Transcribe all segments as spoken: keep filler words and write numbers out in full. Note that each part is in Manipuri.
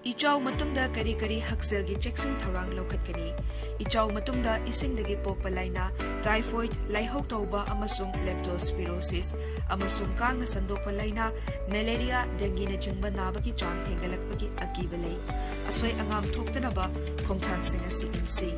ꯏꯆꯥꯎ ꯃꯇꯨꯡꯗ ꯀꯔꯤ ꯀꯔꯤ ꯍꯛꯁꯦꯜꯒꯤ ꯆꯦꯛꯁꯤꯟ ꯊꯧꯔꯥꯡ ꯂꯧꯈꯠꯀꯅꯤ? ꯏꯆꯥꯎ ꯃꯇꯨꯡꯗ ꯏꯁꯤꯡꯗꯒꯤ ꯄꯣꯛꯄ ꯂꯥꯏꯅꯥ, typhoid, ꯂꯥꯏꯍꯧ ꯇꯧꯕ ꯑꯃꯁꯨꯡ leptospirosis ꯑꯃꯁꯨꯡ ꯀꯥꯡꯅ ꯁꯟꯗꯣꯛꯄ ꯂꯥꯏꯅꯥ, malaria, dengueꯅꯆꯤꯡꯕ ꯅꯥꯕꯒꯤ ꯆꯥꯡ ꯍꯦꯟꯒꯠꯂꯛꯄꯒꯤ ꯑꯀꯤꯕ ꯂꯩ꯫ ꯑꯁꯣꯏ ꯑꯉꯥꯝ ꯊꯣꯛꯇꯅꯕ ꯈꯣꯡꯊꯥꯡꯁꯤꯡ ꯑꯁꯤ ꯏꯟꯁꯤ꯫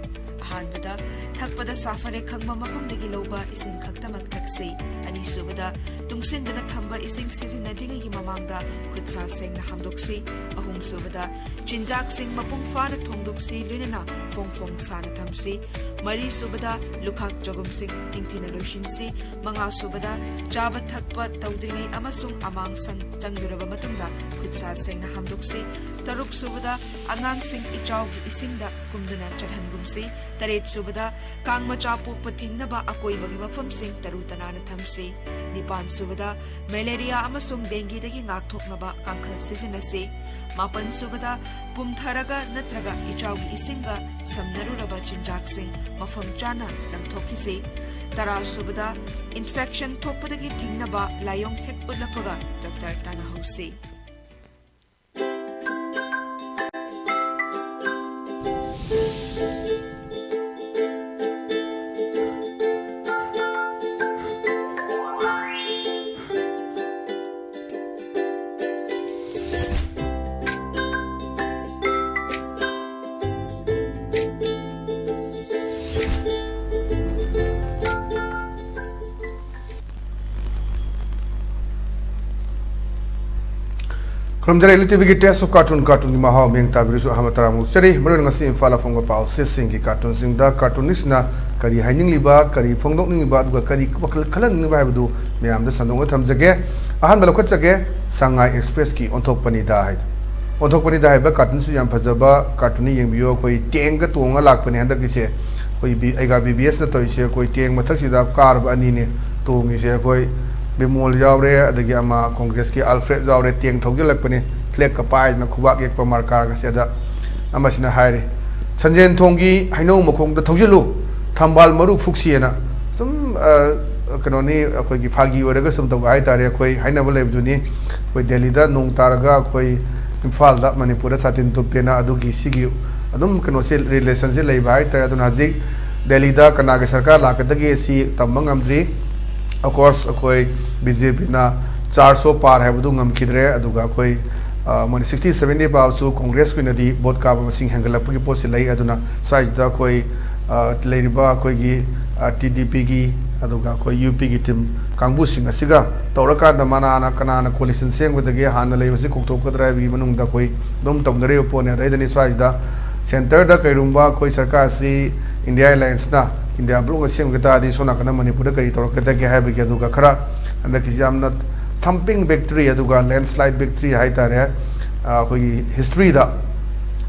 ꯑꯍꯥꯟꯕꯗ, ꯊꯛꯄꯗ ꯁꯥꯐꯔꯦ ꯈꯪꯕ ꯃꯐꯝꯗꯒꯤ ꯂꯧꯕ ꯏꯁꯤꯡ ꯈꯛꯇꯃꯛ ꯊꯛꯁꯤ꯫ ꯑꯅꯤꯁꯨꯕꯗ, ꯇꯨꯡꯁꯤꯟꯗꯨꯅ ꯊꯝꯕ ꯏꯁꯤꯡ ꯁꯤꯖꯤꯟꯅꯗ꯭ꯔꯤꯉꯩꯒꯤ ꯃꯃꯥꯡꯗ ꯈꯨꯠ ꯁꯥ ꯁꯦꯡꯅ ꯍꯥꯝꯗꯣꯛꯁꯤ꯫ ꯑꯍꯨꯝꯁꯨꯕꯗ, ꯆꯤꯟꯖꯥꯛꯁꯤꯡ ꯃꯄꯨꯡ ꯐꯥꯅ ꯊꯣꯡꯗꯣꯛꯁꯤ, ꯂꯣꯏꯅꯅ ꯐꯣꯡ ꯐꯣꯡ ꯁꯥꯅ ꯊꯝꯁꯤ꯫ ꯃꯔꯤꯁꯨꯕꯗ, ꯂꯨꯈꯥꯛ ꯆꯒꯨꯝꯁꯤꯡ ꯅꯤꯡꯊꯤꯅ ꯂꯣꯏꯁꯤꯟꯁꯤ꯫ ꯃꯉꯥꯁꯨꯕꯗ, ꯆꯥꯕ ꯊꯛꯄ ꯇꯧꯗ꯭ꯔꯤꯉꯩ ꯑꯃꯁꯨꯡ ꯑꯃꯥꯡ ꯁꯪ ꯆꯪꯂꯨꯔꯕ ꯃꯇꯨꯡꯗ ꯈꯨꯠ ꯁꯥ ꯁꯦꯡꯅ ꯍꯥꯝꯗꯣꯛꯁꯤ꯫ ꯇꯔꯨꯛꯁꯨꯕꯗ, ꯑꯉꯥꯡꯁꯤꯡ ꯏꯆꯥꯎꯒꯤ ꯏꯁꯤꯡꯗ ꯀꯨꯝꯗꯨꯅ ꯆꯠꯍꯟꯒꯨꯝꯁꯤ꯫ ꯇꯔꯦꯠꯁꯨꯕꯗ, ꯀꯥꯡ ꯃꯆꯥ ꯄꯣꯛꯄ ꯊꯤꯡꯅꯕ ꯑꯀꯣꯏꯕꯒꯤ ꯃꯐꯝꯁꯤꯡ ꯇꯔꯨ ꯇꯅꯥꯟꯅ ꯊꯝꯁꯤ꯫ ꯅꯤꯄꯥꯟꯁꯨꯕꯗ, malaria ꯑꯃꯁꯨꯡ dengueꯗꯒꯤ ꯉꯥꯛꯊꯣꯛꯅꯕ ꯀꯥꯡꯈꯜ ꯁꯤꯖꯤꯟꯅꯁꯤ꯫ ꯃꯥꯄꯟꯁꯨꯕꯗ, ꯄꯨꯝꯊꯔꯒ ꯅꯠꯇ꯭ꯔꯒ ꯏꯆꯥꯎꯒꯤ ꯏꯁꯤꯡꯒ ꯁꯝꯅꯔꯨꯔꯕ ꯆꯤꯟꯖꯥꯛꯁꯤꯡ ꯃꯐꯝ ꯆꯥꯅ ꯂꯪꯊꯣꯛꯈꯤꯁꯤ꯫ ꯇꯔꯥꯁꯨꯕꯗ, infection ꯊꯣꯛꯄꯗꯒꯤ ꯊꯤꯡꯅꯕ ꯂꯥꯏꯑꯣꯡ ꯍꯦꯛ ꯎꯠꯂꯛꯄꯒ ꯗꯣꯛꯇꯔ ꯇꯥꯟꯅꯍꯧꯁꯤ꯫ ꯈꯨꯔꯨꯝꯖꯔꯤ, ꯏꯂꯤꯇꯤꯚꯤꯒꯤ Taste of Cartoon, cartoonꯒꯤ ꯃꯍꯥꯎ ꯃꯤꯌꯦꯡ ꯇꯥꯕꯤꯔꯁꯨ ꯑꯍꯥꯟꯕ ꯇꯔꯥꯃꯨꯛ ꯆꯔꯤ꯫ ꯃꯔꯨꯑꯣꯏꯅ ꯉꯁꯤ ꯏꯝꯐꯥꯜꯗ ꯐꯣꯡꯕ ꯄꯥꯎꯆꯦꯁꯤꯡꯒꯤ cartoonꯁꯤꯡꯗ cartoonistꯅ ꯀꯔꯤ ꯍꯥꯏꯅꯤꯡꯂꯤꯕ, ꯀꯔꯤ ꯐꯣꯡꯗꯣꯛꯅꯤꯡꯂꯤꯕ, ꯑꯗꯨꯒ ꯀꯔꯤ ꯋꯥꯈꯜ ꯈꯜꯍꯟꯅꯤꯡꯂꯤꯕ ꯍꯥꯏꯕꯗꯨ ꯃꯌꯥꯝꯗ ꯁꯟꯗꯣꯛꯅ ꯊꯝꯖꯒꯦ꯫ ꯑꯍꯥꯟꯕ ꯂꯧꯈꯠꯆꯒꯦ, ꯁꯉꯥꯏ ꯑꯦꯛꯁꯄ꯭ꯔꯦꯁꯀꯤ ꯑꯣꯟꯊꯣꯛꯄꯅꯤꯗ ꯍꯥꯏꯗꯣ꯫ ꯑꯣꯟꯊꯣꯛꯄꯅꯤꯗ ꯍꯥꯏꯕ cartoonꯁꯨ ꯌꯥꯝ ꯐꯖꯕ cartoonꯅꯤ, ꯌꯦꯡꯕꯤꯌꯨ꯫ ꯑꯩꯈꯣꯏ ꯇꯦꯡꯒ ꯇꯣꯡꯉ ꯂꯥꯛꯄꯅꯦ ꯍꯟꯗꯛꯀꯤꯁꯦ꯫ ꯑꯩꯈꯣꯏ ꯕꯤ-, ꯑꯩꯒ BBSꯅ ꯇꯧꯔꯤꯁꯦ, ꯑꯩꯈꯣꯏ ꯇꯦꯡ ꯃꯊꯛꯁꯤꯗ ꯀꯥꯔꯕ ꯑꯅꯤꯅꯦ ꯇꯣꯡꯉꯤꯁꯦ꯫ ꯑꯩꯈꯣꯏ ꯕꯤꯃꯣꯜ ꯌꯥꯎꯔꯦ, ꯑꯗꯒꯤ ꯑꯃ ꯀꯣꯡꯒ꯭ꯔꯦꯁꯀꯤ ꯑꯜꯐ꯭ꯔꯦꯗ ꯌꯥꯎꯔꯦ, ꯇꯦꯡ ꯊꯧꯖꯤꯜꯂꯛꯄꯅꯦ, flag ꯀ ꯄꯥꯏꯗꯅ ꯈꯨꯕꯥꯛ ꯌꯦꯛꯄ ꯃꯔꯀꯥꯔꯒꯁꯦ꯫ ꯑꯗ ꯑꯃꯁꯤꯅ ꯍꯥꯏꯔꯤ, "ꯁꯟꯖꯦꯟ ꯊꯣꯡꯒꯤ ꯍꯩꯅꯧ ꯃꯈꯣꯡꯗ ꯊꯧꯖꯤꯜꯂꯨ, ꯊꯝꯕꯥꯜ ꯃꯔꯨ ꯐꯨꯛꯁꯤꯑꯅ"꯫ ꯁꯨꯝ, ꯑ, ꯀꯩꯅꯣꯅꯤ, ꯑꯩꯈꯣꯏꯒꯤ ꯐꯥꯒꯤ ꯑꯣꯏꯔꯒ ꯁꯨꯝ ꯇꯧꯕ ꯍꯥꯏꯇꯥꯔꯦ꯫ ꯑꯩꯈꯣꯏ ꯍꯥꯏꯅꯕ ꯂꯩꯕꯗꯨꯅꯤ, ꯑꯩꯈꯣꯏ ꯗꯦꯜꯂꯤꯗ ꯅꯣꯡ ꯇꯥꯔꯒ ꯑꯩꯈꯣꯏ ꯏꯝꯐꯥꯜꯗ, ꯃꯅꯤꯄꯨꯔꯗ ꯁꯥꯇꯤꯟ ꯇꯨꯞꯄꯦꯅ ꯑꯗꯨꯒꯤ ꯁꯤꯒꯤ ꯑꯗꯨꯝ ꯀꯩꯅꯣꯁꯦ, ꯔꯤꯂꯦꯁꯟꯁꯦ ꯂꯩꯕ ꯍꯥꯏꯇꯥꯔꯦ꯫ ꯑꯗꯨꯅ ꯍꯧꯖꯤꯛ ꯗꯦꯜꯂꯤꯗ ꯀꯅꯥꯒꯤ ꯁꯔꯀꯥꯔ ꯂꯥꯛꯀꯗꯒꯦ ꯁꯤ ꯇꯝꯕ ꯉꯝꯗ꯭ꯔꯤ꯫ ꯑꯣꯐꯀꯣꯔꯁ, ꯑꯩꯈꯣꯏ ꯕꯤ ꯖꯦ ꯄꯤꯅ ꯆꯥꯔ ꯁꯣ ꯄꯥꯔ ꯍꯥꯏꯕꯗꯨ ꯉꯝꯈꯤꯗ꯭ꯔꯦ꯫ ꯑꯗꯨꯒ ꯑꯩꯈꯣꯏ, ꯑ, ꯃꯣꯏꯅ ꯁꯤꯛꯁꯇꯤ ꯁꯚꯦꯟꯇꯤ ꯄꯥꯕꯁꯨ ꯀꯣꯡꯒ꯭ꯔꯦꯁꯀꯤ ꯑꯣꯏꯅꯗꯤ ꯚꯣꯠ ꯀꯥꯕ ꯃꯁꯤꯡ ꯍꯦꯟꯒꯠꯂꯛꯄꯒꯤ ꯄꯣꯠꯁꯤ ꯂꯩ꯫ ꯑꯗꯨꯅ ꯁ꯭ꯋꯥꯏꯁꯤꯗ ꯑꯩꯈꯣꯏ, ꯑ, ꯂꯩꯔꯤꯕ ꯑꯩꯈꯣꯏꯒꯤ, ꯑ, ꯇꯤ ꯗꯤ ꯄꯤꯒꯤ, ꯑꯗꯨꯒ ꯑꯩꯈꯣꯏ ꯌꯨ ꯄꯤꯒꯤ ꯇꯤꯝ ꯀꯥꯡꯕꯨꯁꯤꯡ ꯑꯁꯤꯒ ꯇꯧꯔꯀꯥꯟꯗ ꯃꯅꯥꯅ ꯀꯅꯥꯅ ꯀꯣꯂꯤꯁꯟ ꯁꯦꯝꯒꯗꯒꯦ, ꯍꯥꯟꯅ ꯂꯩꯕꯁꯤ ꯀꯣꯛꯊꯣꯛꯀꯗ꯭ꯔꯥ ꯍꯥꯏꯕꯒꯤ ꯃꯅꯨꯡꯗ ꯑꯩꯈꯣꯏ ꯑꯗꯨꯝ ꯇꯧꯅꯔꯤꯕ ꯄꯣꯠꯅꯤ꯫ ꯑꯗꯩꯗꯅꯤ ꯁ꯭ꯋꯥꯏꯁꯤꯗ ꯁꯦꯟꯇꯔꯗ ꯀꯩꯒꯨꯝꯕ ꯑꯩꯈꯣꯏ ꯁꯔꯀꯥꯔꯁꯤ ꯏꯟꯗꯤꯌꯥ ꯑꯦꯂꯥꯏꯟꯁꯅ ꯏꯟꯗꯤꯌꯥ ꯕ꯭ꯂꯣꯛꯅ ꯁꯦꯝꯒ ꯇꯥꯔꯗꯤ ꯁꯣꯝ ꯅꯥꯀꯟꯗ ꯃꯅꯤꯄꯨꯔꯗ ꯀꯔꯤ ꯇꯧꯔꯛꯀꯗꯒꯦ ꯍꯥꯏꯕꯒꯤ, ꯑꯗꯨꯒ ꯈꯔ ꯍꯟꯗꯛꯀꯤꯁꯤ ꯌꯥꯝꯅ ꯊꯝꯄꯤꯡ ꯕꯤꯛꯇ꯭ꯔꯤ, ꯑꯗꯨꯒ ꯂꯦꯟꯁꯂꯥꯏꯠ ꯕꯤꯛꯇ꯭ꯔꯤ ꯍꯥꯏꯇꯥꯔꯦ꯫ ꯑ, ꯑꯩꯈꯣꯏꯒꯤ ꯍꯤꯁꯇ꯭ꯔꯤꯗ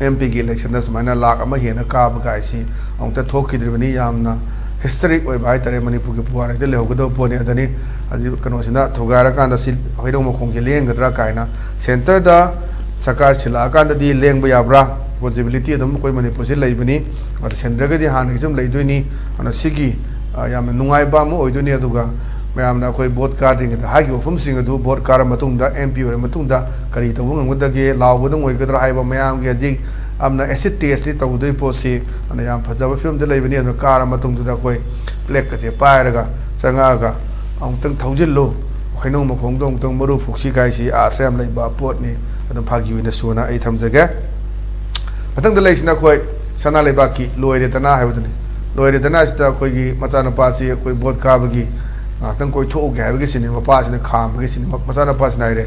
ꯑꯦꯝ ꯄꯤꯒꯤ ꯏꯂꯦꯛꯁꯟꯗ ꯁꯨꯃꯥꯏꯅ ꯂꯥꯛ ꯑꯃ ꯍꯦꯟꯅ ꯀꯥꯕ ꯀꯥꯏꯁꯤ ꯑꯃꯨꯛꯇ ꯊꯣꯛꯈꯤꯗ꯭ꯔꯤꯕꯅꯤ꯫ ꯌꯥꯝꯅ ꯍꯤꯁꯇꯔꯤꯛ ꯑꯣꯏꯕ ꯍꯥꯏꯇꯥꯔꯦ, ꯃꯅꯤꯄꯨꯔꯒꯤ ꯄꯨꯋꯥꯔꯤꯗ ꯂꯩꯍꯧꯒꯗꯕ ꯄꯣꯠꯅꯤ꯫ ꯑꯗꯅꯤ ꯍꯧꯖꯤꯛ ꯀꯩꯅꯣꯁꯤꯅ ꯊꯨꯒꯥꯏꯔꯀꯥꯟꯗ ꯁꯤ ꯍꯩꯅꯧ ꯃꯈꯣꯡꯁꯦ ꯂꯦꯡꯒꯗ꯭ꯔꯥ ꯀꯥꯏꯅ ꯁꯦꯟꯇꯔꯗ ꯁꯔꯀꯥꯔ ꯁꯤꯜꯂꯛꯑꯀꯥꯟꯗꯗꯤ ꯂꯦꯡꯕ ꯌꯥꯕ꯭ꯔꯥ? ꯄꯣꯁꯤꯕꯤꯂꯤꯇꯤ ꯑꯗꯨꯝ ꯑꯩꯈꯣꯏ ꯃꯅꯤꯄꯨꯔꯁꯤ ꯂꯩꯕꯅꯤ꯫ ꯑꯗ ꯁꯦꯟꯇꯔꯒꯗꯤ ꯍꯥꯟꯅꯒꯤ ꯁꯨꯝ ꯂꯩꯗꯣꯏꯅꯤ꯫ ꯑꯗꯨꯅ ꯁꯤꯒꯤ, ꯑ, ꯌꯥꯝꯅ ꯅꯨꯡꯉꯥꯏꯕ ꯑꯃ ꯑꯣꯏꯗꯣꯏꯅꯤ꯫ ꯑꯗꯨꯒ ꯃꯌꯥꯝꯅ ꯑꯩꯈꯣꯏ ꯚꯣꯠ ꯀꯥꯗ꯭ꯔꯤꯉꯩꯗ ꯍꯥꯏꯈꯤꯕ ꯋꯥꯐꯝꯁꯤꯡ ꯑꯗꯨ ꯚꯣꯠ ꯀꯥꯔ ꯃꯇꯨꯡꯗ, ꯑꯦꯝ ꯄꯤ ꯑꯣꯏꯔ ꯃꯇꯨꯡꯗ ꯀꯔꯤ ꯇꯧꯕ ꯉꯝꯒꯗꯒꯦ, ꯂꯥꯎꯕꯗꯪ ꯑꯣꯏꯒꯗ꯭ꯔꯥ ꯍꯥꯏꯕ ꯃꯌꯥꯝꯒꯤ ꯍꯧꯖꯤꯛ ꯌꯥꯝꯅ ꯑꯦꯁꯤꯠ ꯇꯦꯁꯇꯤ ꯇꯧꯒꯗꯣꯏ ꯄꯣꯠꯁꯤ ꯑꯗꯨꯅ ꯌꯥꯝ ꯐꯖꯕ ꯐꯤꯕꯝꯗ ꯂꯩꯕꯅꯤ꯫ ꯑꯗꯨꯅ ꯀꯥꯔ ꯃꯇꯨꯡꯗꯨꯗ ꯑꯩꯈꯣꯏ ꯐ꯭ꯂꯦꯛꯀꯁꯦ ꯄꯥꯏꯔꯒ ꯆꯪꯉꯛꯑꯒ ꯑꯃꯨꯛꯇꯪ ꯊꯧꯖꯤꯜꯂꯨ, ꯍꯩꯅꯧ ꯃꯈꯣꯡꯗꯣ ꯑꯃꯨꯛꯇꯪ ꯃꯔꯨ ꯐꯨꯛꯁꯤ ꯀꯥꯏꯁꯤ ꯑꯥꯁ ꯌꯥꯝ ꯂꯩꯕ ꯄꯣꯠꯅꯤ꯫ ꯑꯗꯨꯝ ꯐꯥꯒꯤ ꯑꯣꯏꯅ ꯁꯨꯅ ꯑꯩ ꯊꯝꯖꯒꯦ꯫ ꯃꯊꯪꯗ ꯂꯩꯁꯤꯅ ꯑꯩꯈꯣꯏ ꯁꯅꯥ ꯂꯩꯕꯥꯛꯀꯤ ꯂꯣꯏꯔꯦꯗꯅ ꯍꯥꯏꯕꯗꯨꯅꯤ꯫ ꯂꯣꯏꯔꯦꯗꯅ ꯁꯤꯗ ꯑꯩꯈꯣꯏꯒꯤ ꯃꯆꯥꯅꯨꯄꯥꯁꯤ ꯑꯩꯈꯣꯏ ꯚꯣꯠ ꯀꯥꯕꯒꯤ ꯉꯥꯏꯍꯥꯛꯇꯪ ꯀꯣꯏꯊꯣꯛꯎꯒꯦ ꯍꯥꯏꯕꯒꯤ ꯁꯤꯅꯤ, ꯃꯄꯥꯁꯤꯅ ꯈꯥꯝꯕꯒꯤ ꯁꯤꯅꯤ꯫ ꯃ-, ꯃꯆꯥꯅꯨꯄꯥꯁꯤꯅ ꯍꯥꯏꯔꯦ,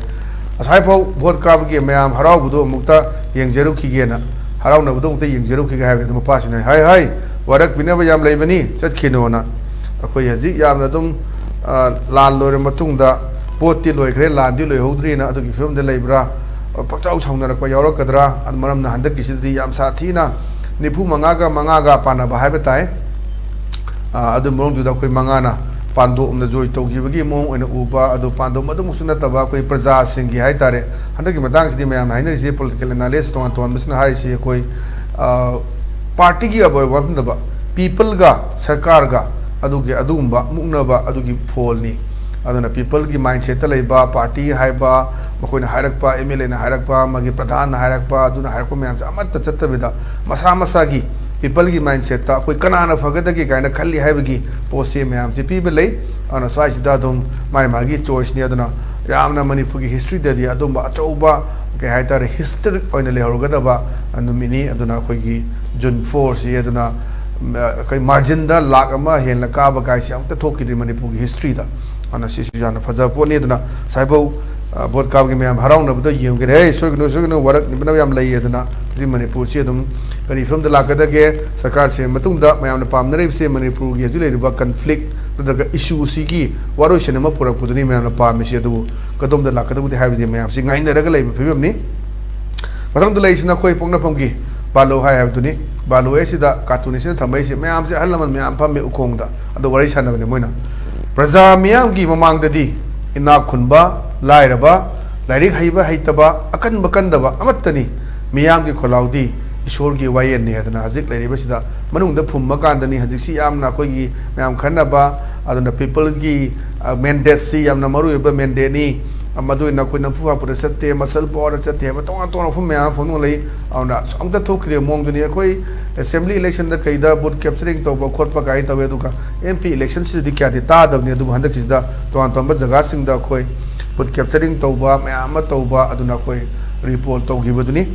"ꯉꯁꯥꯏꯐꯥꯎ ꯚꯣꯠ ꯀꯥꯕꯒꯤ ꯃꯌꯥꯝ ꯍꯔꯥꯎꯕꯗꯣ ꯑꯃꯨꯛꯇ ꯌꯦꯡꯖꯔꯨꯈꯤꯒꯦꯅ, ꯍꯔꯥꯎꯅꯕꯗꯣ ꯑꯃꯨꯛꯇ ꯌꯦꯡꯖꯔꯨꯈꯤꯒꯦ" ꯍꯥꯏꯕꯗ ꯃꯄꯥꯁꯤꯅ, "ꯍꯥꯏ ꯍꯥꯏ, ꯋꯥꯔꯛꯄꯤꯅꯕ ꯌꯥꯝ ꯂꯩꯕꯅꯤ, ꯆꯠꯈꯤꯅꯣꯅ"꯫ ꯑꯩꯈꯣꯏ ꯍꯧꯖꯤꯛ ꯌꯥꯝꯅ ꯑꯗꯨꯝ, ꯑ, ꯂꯥꯟ ꯂꯣꯏꯔ ꯃꯇꯨꯡꯗ ꯚꯣꯠꯇꯤ ꯂꯣꯏꯈ꯭ꯔꯦ, ꯂꯥꯟꯗꯤ ꯂꯣꯏꯍꯧꯗ꯭ꯔꯤꯅ ꯑꯗꯨꯒꯤ ꯐꯤꯕꯝꯗ ꯂꯩꯕ꯭ꯔꯥ? ꯄꯪꯆꯥꯎ ꯁꯥꯎꯅꯔꯛꯄ ꯌꯥꯎꯔꯛꯀꯗ꯭ꯔꯥ? ꯑꯗꯨ ꯃꯔꯝꯅ ꯍꯟꯗꯛꯀꯤꯁꯤꯗꯗꯤ ꯌꯥꯝ ꯁꯥꯊꯤꯅ ꯅꯤꯐꯨ ꯃꯉꯥꯒ ꯃꯉꯥꯒ ꯄꯥꯟꯅꯕ ꯍꯥꯏꯕ ꯇꯥꯏ꯫ ꯑ, ꯑꯗꯨ ꯃꯑꯣꯡꯗꯨꯗ ꯑꯩꯈꯣꯏ ꯃꯉꯥꯅ ꯄꯥꯟꯗꯣꯞꯅ ꯖꯣꯏ ꯇꯧꯈꯤꯕꯒꯤ ꯃꯑꯣꯡ ꯑꯣꯏꯅ ꯎꯕ, ꯑꯗꯨ ꯄꯥꯟꯗꯣꯞ ꯑꯗꯨꯃꯛꯁꯨ ꯅꯠꯇꯕ ꯑꯩꯈꯣꯏ ꯄ꯭ꯔꯖꯥꯁꯤꯡꯒꯤ ꯍꯥꯏꯇꯥꯔꯦ꯫ ꯍꯟꯗꯛꯀꯤ ꯃꯇꯥꯡꯁꯤꯗꯤ ꯃꯌꯥꯝꯅ ꯍꯥꯏꯅꯔꯤꯁꯤ, ꯄꯣꯂꯤꯇꯤꯀꯦꯜ ꯑꯦꯅꯥꯂꯤꯁ ꯇꯣꯉꯥꯟ ꯇꯣꯉꯥꯟꯕꯁꯤꯅ ꯍꯥꯏꯔꯤꯁꯤ ꯑꯩꯈꯣꯏ, ꯑ, ꯄꯥꯔꯇꯤꯒꯤ ꯑꯣꯏꯕ ꯋꯥꯐꯝ ꯅꯠꯇꯕ, ꯄꯤꯄꯜꯒ ꯁꯔꯀꯥꯔꯒ ꯑꯗꯨꯒꯤ ꯑꯗꯨꯒꯨꯝꯕ ꯃꯨꯛꯅꯕ ꯑꯗꯨꯒꯤ ꯐꯣꯜꯅꯤ꯫ ꯑꯗꯨꯅ ꯄꯤꯄꯜꯒꯤ ꯃꯥꯏꯟꯁꯦꯠꯇ ꯂꯩꯕ ꯄꯥꯔꯇꯤ ꯍꯥꯏꯕ, ꯃꯈꯣꯏꯅ ꯍꯥꯏꯔꯛꯄ, ꯑꯦꯝ ꯑꯦꯜ ꯑꯦꯅ ꯍꯥꯏꯔꯛꯄ, ꯃꯥꯒꯤ ꯄ꯭ꯔꯙꯥꯟꯅ ꯍꯥꯏꯔꯛꯄ, ꯑꯗꯨꯅ ꯍꯥꯏꯔꯛꯄ ꯃꯌꯥꯝꯁꯦ ꯑꯃꯠꯇ ꯆꯠꯇꯕꯤꯗ, ꯃꯁꯥ ꯃꯁꯥꯒꯤ ꯄꯤꯄꯜꯒꯤ ꯃꯥꯏꯟꯁꯦꯠꯇ ꯑꯩꯈꯣꯏ ꯀꯅꯥꯅ ꯐꯒꯗꯒꯦ ꯀꯥꯏꯅ ꯈꯜꯂꯤ ꯍꯥꯏꯕꯒꯤ ꯄꯣꯠꯁꯦ ꯃꯌꯥꯝꯁꯦ ꯄꯤꯕ ꯂꯩ꯫ ꯑꯗꯨꯅ ꯁ꯭ꯋꯥꯏꯁꯤꯗ ꯑꯗꯨꯝ ꯃꯥꯏ ꯃꯥꯒꯤ ꯆꯣꯏꯁꯅꯤ꯫ ꯑꯗꯨꯅ ꯌꯥꯝꯅ ꯃꯅꯤꯄꯨꯔꯒꯤ ꯍꯤꯁꯇ꯭ꯔꯤꯗꯗꯤ ꯑꯗꯨꯝꯕ ꯑꯆꯧꯕ, ꯀꯩ ꯍꯥꯏꯇꯥꯔꯦ, ꯍꯤꯁꯇꯣꯔꯤꯛ ꯑꯣꯏꯅ ꯂꯩꯍꯧꯔꯒꯗꯕ ꯅꯨꯃꯤꯠꯅꯤ꯫ ꯑꯗꯨꯅ ꯑꯩꯈꯣꯏꯒꯤ ꯖꯨꯟ ꯐꯣꯔꯁꯤ, ꯑꯗꯨꯅ, ꯎꯝ, ꯑꯩꯈꯣꯏ ꯃꯥꯔꯖꯤꯟꯗ ꯂꯥꯛ ꯑꯃ ꯍꯦꯟꯅ ꯀꯥꯕ ꯀꯥꯏꯁꯦ ꯑꯃꯨꯛꯇ ꯊꯣꯛꯈꯤꯗ꯭ꯔꯤ ꯃꯅꯤꯄꯨꯔꯒꯤ ꯍꯤꯁꯇ꯭ꯔꯤꯗ꯫ ꯑꯗꯨꯅ ꯁꯤꯁꯨ ꯌꯥꯝꯅ ꯐꯖꯕ ꯄꯣꯠꯅꯤ꯫ ꯑꯗꯨꯅ ꯉꯁꯥꯏꯐꯥꯎ, ꯑ, ꯚꯣꯠ ꯀꯥꯕꯒꯤ ꯃꯌꯥꯝ ꯍꯔꯥꯎꯅꯕꯗ ꯌꯦꯡꯒꯦꯔꯦ, "ꯍꯦ, ꯁꯣꯏꯒꯅꯨ, ꯁꯣꯏꯒꯅꯨ, ꯋꯥꯔꯛꯅꯤꯕꯅ ꯌꯥꯝ ꯂꯩ", ꯑꯗꯨꯅ ꯍꯧꯖꯤꯛ ꯃꯅꯤꯄꯨꯔꯁꯤ ꯑꯗꯨꯝ ꯀꯔꯤ ꯐꯤꯕꯝꯗ ꯂꯥꯛꯀꯗꯒꯦ? ꯁꯔꯀꯥꯔ ꯁꯦꯝꯕ ꯃꯇꯨꯡꯗ ꯃꯌꯥꯝꯅ ꯄꯥꯝꯅꯔꯤꯕꯁꯦ ꯃꯅꯤꯄꯨꯔꯒꯤ ꯍꯧꯖꯤꯛ ꯂꯩꯔꯤꯕ ꯀꯟꯐ꯭ꯂꯤꯛ ꯅꯠꯇ꯭ꯔꯒ ꯏꯁꯨꯁꯤꯒꯤ ꯋꯥꯔꯣꯏꯁꯤꯟ ꯑꯃ ꯄꯨꯔꯛꯄꯗꯨꯅꯤ ꯃꯌꯥꯝꯅ ꯄꯥꯝꯃꯤꯁꯤ꯫ ꯑꯗꯨꯕꯨ ꯀꯗꯣꯝꯗ ꯂꯥꯛꯀꯗꯕꯗꯤ ꯍꯥꯏꯕꯗꯤ ꯃꯌꯥꯝꯁꯤ ꯉꯥꯏꯅꯔꯒ ꯂꯩꯕ ꯐꯤꯕꯝꯅꯤ꯫ ꯃꯊꯪꯗ ꯂꯩꯔꯤꯁꯤꯅ ꯑꯩꯈꯣꯏ ꯄꯣꯛꯅꯐꯝꯒꯤ ꯕꯥꯂꯣ ꯍꯥꯏ ꯍꯥꯏꯕꯗꯨꯅꯤ꯫ ꯕꯥꯂꯣ ꯍꯥꯏꯁꯤꯗ ꯀꯥꯔꯇꯨꯟꯁꯤꯅ ꯊꯝꯃꯛꯏꯁꯦ, ꯃꯌꯥꯝꯁꯦ ꯑꯍꯜ ꯂꯃꯟ ꯃꯌꯥꯝ ꯐꯝꯃꯤ ꯎꯈꯣꯡꯗ, ꯑꯗꯣ ꯋꯥꯔꯤ ꯁꯥꯟꯅꯕꯅꯦ ꯃꯣꯏꯅ꯫ ꯄ꯭ꯔꯖꯥ ꯃꯤꯌꯥꯝꯒꯤ ꯃꯃꯥꯡꯗꯗꯤ ꯏꯅꯥꯛ ꯈꯨꯟꯕ, ꯂꯥꯏꯔꯕ, ꯂꯥꯏꯔꯤꯛ ꯍꯩꯕ ꯍꯩꯇꯕ, ꯑꯀꯟꯕ ꯀꯟꯗꯕ ꯑꯃꯠꯇꯅꯤ꯫ ꯃꯤꯌꯥꯝꯒꯤ ꯈꯣꯜꯂꯥꯎꯗꯤ ꯏꯁꯣꯔꯒꯤ ꯋꯥꯌꯦꯜꯅꯤ ꯍꯥꯏꯗꯅ ꯍꯧꯖꯤꯛ ꯂꯩꯔꯤꯕꯁꯤꯗ ꯃꯅꯨꯡꯗ ꯐꯨꯝꯕ ꯀꯥꯟꯗꯅꯤ ꯍꯧꯖꯤꯛꯁꯤ ꯌꯥꯝꯅ ꯑꯩꯈꯣꯏꯒꯤ ꯃꯌꯥꯝ ꯈꯟꯅꯕ꯫ ꯑꯗꯨꯅ ꯄꯤꯄꯜꯒꯤ, ꯑ, ꯃꯦꯟꯗꯦꯠꯁꯤ ꯌꯥꯝꯅ ꯃꯔꯨ ꯑꯣꯏꯕ ꯃꯦꯟꯗꯦꯠꯅꯤ꯫ ꯑ, ꯃꯗꯨ ꯑꯣꯏꯅ ꯑꯩꯈꯣꯏ ꯅꯝꯐꯨ ꯍꯥꯄꯨꯗ ꯆꯠꯇꯦ, ꯃꯁꯜ ꯄꯥꯋꯔꯗ ꯆꯠꯇꯦ ꯍꯥꯏꯕ ꯇꯣꯉꯥꯟ ꯇꯣꯉꯥꯟꯕ ꯋꯥꯐꯝ ꯃꯌꯥꯝ ꯑꯃ ꯐꯣꯡꯗꯣꯛꯂꯛꯏ꯫ ꯑꯗꯨꯅ ꯑꯝꯇ ꯊꯣꯛꯈꯤꯗꯕ ꯃꯑꯣꯡꯗꯨꯅꯤ꯫ ꯑꯩꯈꯣꯏ ꯑꯦꯁꯦꯝꯕ꯭ꯂꯤ ꯏꯂꯦꯛꯁꯟꯗ ꯀꯩꯗ ꯚꯣꯠ ꯀꯦꯞꯆꯔꯤꯡ ꯇꯧꯕ ꯈꯣꯠꯄ ꯀꯥꯏ ꯇꯧꯋꯦ, ꯑꯗꯨꯒ ꯑꯦꯝ ꯄꯤ ꯏꯂꯦꯛꯁꯟꯁꯤꯗꯗꯤ ꯀꯌꯥꯗꯤ ꯇꯥꯗꯕꯅꯤ꯫ ꯑꯗꯨꯕꯨ ꯍꯟꯗꯛꯀꯤꯁꯤꯗ ꯇꯣꯉꯥꯟ ꯇꯣꯉꯥꯟꯕ ꯖꯒꯥꯁꯤꯡꯗ ꯑꯩꯈꯣꯏ ꯚꯣꯠ ꯀꯦꯞꯆꯔꯤꯡ ꯇꯧꯕ ꯃꯌꯥꯝ ꯑꯃ ꯇꯧꯕ, ꯑꯗꯨꯅ ꯑꯩꯈꯣꯏ ꯔꯤꯄꯣꯔꯠ ꯇꯧꯈꯤꯕꯗꯨꯅꯤ꯫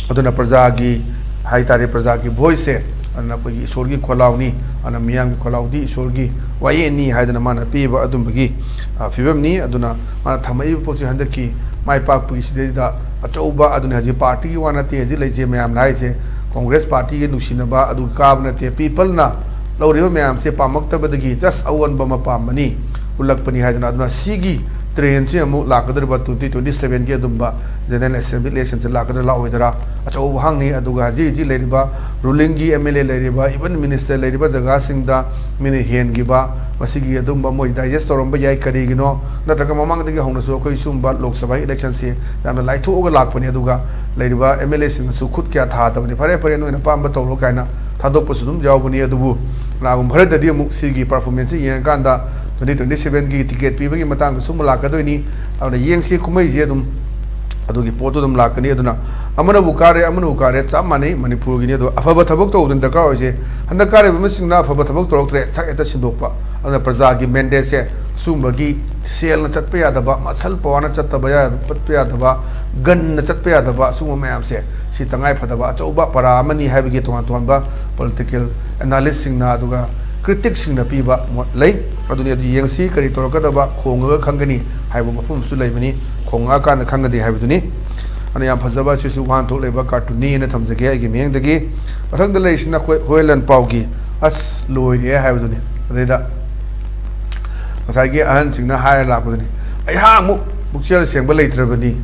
ꯑꯗꯨꯅ ꯄ꯭ꯔꯖꯥꯒꯤ ꯍꯥꯏ ꯇꯥꯔꯦ, ꯄ꯭ꯔꯖꯥꯒꯤ ꯚꯣꯏꯁꯁꯦ, ꯑꯗꯨꯅ ꯑꯩꯈꯣꯏꯒꯤ ꯏꯁꯣꯔꯒꯤ ꯈꯣꯜꯂꯥꯎꯅꯤ, ꯑꯗꯨꯅ ꯃꯤꯌꯥꯝꯒꯤ ꯈꯣꯜꯂꯥꯎꯗꯤ ꯏꯁꯣꯔꯒꯤ ꯋꯥꯌꯦꯜꯅꯤ ꯍꯥꯏꯗꯅ ꯃꯥꯅ ꯄꯤꯕ ꯑꯗꯨꯝꯕꯒꯤ, ꯑ, ꯐꯤꯕꯝꯅꯤ꯫ ꯑꯗꯨꯅ ꯃꯥꯅ ꯊꯝꯃꯛꯏꯕ ꯄꯣꯠꯁꯤ ꯍꯟꯗꯛꯀꯤ ꯃꯥꯏ ꯄꯥꯛꯄꯒꯤ ꯁꯤꯗꯩꯗ ꯑꯆꯧꯕ, ꯑꯗꯨꯅ ꯍꯧꯖꯤꯛ ꯄꯥꯔꯇꯤꯒꯤ ꯋꯥ ꯅꯠꯇꯦ, ꯍꯧꯖꯤꯛ ꯂꯩꯖꯦ ꯃꯌꯥꯝꯅ ꯍꯥꯏꯁꯦ ꯀꯣꯡꯒ꯭ꯔꯦꯁ ꯄꯥꯔꯇꯤꯒꯤ ꯅꯨꯡꯁꯤꯅꯕ ꯑꯗꯨ ꯀꯥꯕ ꯅꯠꯇꯦ, ꯄꯤꯄꯜꯅ ꯂꯧꯔꯤꯕ ꯃꯌꯥꯝꯁꯦ ꯄꯥꯝꯃꯛꯇꯕꯗꯒꯤ just ꯑꯑꯣꯟꯕ ꯑꯃ ꯄꯥꯝꯕꯅꯤ, ꯎꯠꯂꯛꯄꯅꯤ ꯍꯥꯏꯗꯅ꯫ ꯑꯗꯨꯅ ꯁꯤꯒꯤ ꯇ꯭ꯔꯦꯟꯁꯤ ꯑꯃꯨꯛ ꯂꯥꯛꯀꯗꯧꯔꯤꯕ twenty twenty sevenꯒꯤ ꯑꯗꯨꯝꯕ ꯖꯦꯅꯔꯦꯜ ꯑꯦꯁꯦꯝꯕ꯭ꯂꯤ ꯏꯂꯦꯛꯁꯟꯁꯦ ꯂꯥꯛꯀꯗ꯭ꯔꯥ ꯂꯥꯛꯑꯣꯏꯗ꯭ꯔꯥ ꯑꯆꯧꯕ ꯋꯥꯍꯪꯅꯤ꯫ ꯑꯗꯨꯒ ꯍꯧꯖꯤꯛ ꯍꯧꯖꯤꯛ ꯂꯩꯔꯤꯕ ꯔꯨꯂꯤꯡꯒꯤ ꯑꯦꯝ ꯑꯦꯜ ꯑꯦ ꯂꯩꯔꯤꯕ, ꯏꯚꯟ ꯃꯤꯅꯤꯁꯇꯔ ꯂꯩꯔꯤꯕ ꯖꯒꯥꯁꯤꯡꯗ ꯃꯤꯅ ꯍꯦꯟꯈꯤꯕ, ꯃꯁꯤꯒꯤ ꯑꯗꯨꯝꯕ ꯃꯣꯏ ꯗꯥꯏꯖꯦꯁ ꯇꯧꯔꯝꯕ ꯌꯥꯏ꯫ ꯀꯔꯤꯒꯤꯅꯣ? ꯅꯠꯇ꯭ꯔꯒ ꯃꯃꯥꯡꯗꯒꯤ ꯍꯧꯅꯁꯨ ꯑꯩꯈꯣꯏ ꯁꯤꯒꯨꯝꯕ ꯂꯣꯛ ꯁꯚꯥ ꯏꯂꯦꯛꯁꯟꯁꯤ ꯌꯥꯝꯅ ꯂꯥꯏꯊꯣꯛꯑꯒ ꯂꯥꯛꯄꯅꯤ, ꯑꯗꯨꯒ ꯂꯩꯔꯤꯕ ꯑꯦꯝ ꯑꯦꯜ ꯑꯦꯁꯤꯡꯅꯁꯨ ꯈꯨꯠ ꯀꯌꯥ ꯊꯥꯗꯕꯅꯤ꯫ "ꯐꯔꯦ ꯐꯔꯦ, ꯅꯣꯏꯅ ꯑꯄꯥꯝꯕ ꯇꯧꯔꯣ" ꯀꯥꯏꯅ ꯊꯥꯗꯣꯛꯄꯁꯨ ꯑꯗꯨꯝ ꯌꯥꯎꯕꯅꯤ꯫ ꯑꯗꯨꯕꯨ ꯀꯅꯥꯒꯨꯝꯕ ꯈꯔꯗꯗꯤ ꯑꯃꯨꯛ ꯁꯤꯒꯤ ꯄꯔꯐꯣꯔꯃꯦꯟꯁꯁꯤ ꯌꯦꯡꯉꯀꯥꯟꯗ ꯇ꯭ꯋꯦꯟꯇꯤ ꯇ꯭ꯋꯦꯟꯇꯤ ꯁꯚꯦꯟꯒꯤ ꯇꯤꯀꯦꯠ ꯄꯤꯕꯒꯤ ꯃꯇꯥꯡꯗꯁꯨ ꯑꯃꯨꯛ ꯂꯥꯛꯀꯗꯣꯏꯅꯤ꯫ ꯑꯗꯨꯅ ꯌꯦꯡꯁꯤ, ꯀꯨꯝꯍꯩꯁꯦ ꯑꯗꯨꯝ ꯑꯗꯨꯒꯤ ꯄꯣꯠꯇꯨ ꯑꯗꯨꯝ ꯂꯥꯛꯀꯅꯤ꯫ ꯑꯗꯨꯅ ꯑꯃꯅꯕꯨ ꯀꯥꯔꯦ, ꯑꯃꯅꯕꯨ ꯀꯥꯔꯦ, ꯆꯞ ꯃꯥꯟꯅꯩ ꯃꯅꯤꯄꯨꯔꯒꯤꯅꯤ꯫ ꯑꯗꯣ ꯑꯐꯕ ꯊꯕꯛ ꯇꯧꯕꯗꯨꯅ ꯗꯔꯀꯥꯔ ꯑꯣꯏꯁꯦ꯫ ꯍꯟꯗꯛ ꯀꯥꯔꯤꯕ ꯃꯤꯁꯤꯡꯅ ꯑꯐꯕ ꯊꯕꯛ ꯇꯧꯔꯛꯇ꯭ꯔꯦ, ꯊꯛ ꯍꯦꯛꯇ ꯁꯤꯟꯗꯣꯛꯄ꯫ ꯑꯗꯨꯅ ꯄ꯭ꯔꯖꯥꯒꯤ ꯃꯦꯟꯗꯦꯠꯁꯦ ꯁꯨꯝꯕꯒꯤ ꯁꯦꯜꯅ ꯆꯠꯄ ꯌꯥꯗꯕ, ꯃꯁꯜ ꯄꯋꯥꯔꯅ ꯆꯠꯇꯕ ꯌꯥ-, ꯆꯠꯄ ꯌꯥꯗꯕ, ꯒꯟꯅ ꯆꯠꯄ ꯌꯥꯗꯕ, ꯑꯁꯤꯒꯨꯝꯕ ꯃꯌꯥꯝꯁꯦ ꯁꯤ ꯇꯉꯥꯏ ꯐꯗꯕ ꯑꯆꯧꯕ ꯄꯔꯥ ꯑꯃꯅꯤ ꯍꯥꯏꯕꯒꯤ ꯇꯣꯉꯥꯟ ꯇꯣꯉꯥꯟꯕ ꯄꯣꯂꯤꯇꯤꯀꯦꯜ ꯑꯦꯅꯥꯂꯤꯁꯁꯤꯡꯅ ꯑꯗꯨꯒ ꯀ꯭ꯔꯤꯇꯤꯛꯁꯤꯡꯅ ꯄꯤꯕ ꯃꯣꯠ ꯂꯩ꯫ ꯑꯗꯨꯅꯤ, ꯑꯗꯨ ꯌꯦꯡꯁꯤ, ꯀꯔꯤ ꯇꯧꯔꯛꯀꯗꯕ, ꯈꯣꯡꯉꯒ ꯈꯪꯒꯅꯤ ꯍꯥꯏꯕ ꯃꯐꯝ ꯑꯃꯁꯨ ꯂꯩꯕꯅꯤ, ꯈꯣꯡꯉꯛꯑꯀꯥꯟꯗ ꯈꯪꯒꯅꯤ ꯍꯥꯏꯕꯗꯨꯅꯤ꯫ ꯑꯗꯨꯅ ꯌꯥꯝ ꯐꯖꯕ, ꯑꯁꯤꯁꯨ ꯋꯥꯍꯟꯊꯣꯛ ꯂꯩꯕ ꯀꯥꯔꯇꯨꯟꯅꯤ ꯍꯥꯏꯅ ꯊꯝꯖꯒꯦ ꯑꯩꯒꯤ ꯃꯤꯠꯌꯦꯡꯗꯒꯤ꯫ ꯃꯊꯪꯗ ꯂꯩꯔꯤꯁꯤꯅ ꯑꯩꯈꯣꯏ ꯍꯨꯋꯦꯟ ꯂꯥꯟꯄꯥꯎꯒꯤ "ꯑꯁ ꯂꯣꯏꯔꯦ" ꯍꯥꯏꯕꯗꯨꯅꯤ꯫ ꯑꯗꯩꯗ ꯉꯁꯥꯏꯒꯤ ꯑꯍꯟꯁꯤꯡꯅ ꯍꯥꯏꯔ ꯂꯥꯛꯄꯗꯨꯅꯤ, "ꯑꯩꯍꯥꯛꯃꯨꯛ ꯄꯨꯛꯆꯦꯜ ꯁꯦꯡꯕ ꯂꯩꯇ꯭ꯔꯕꯅꯤ,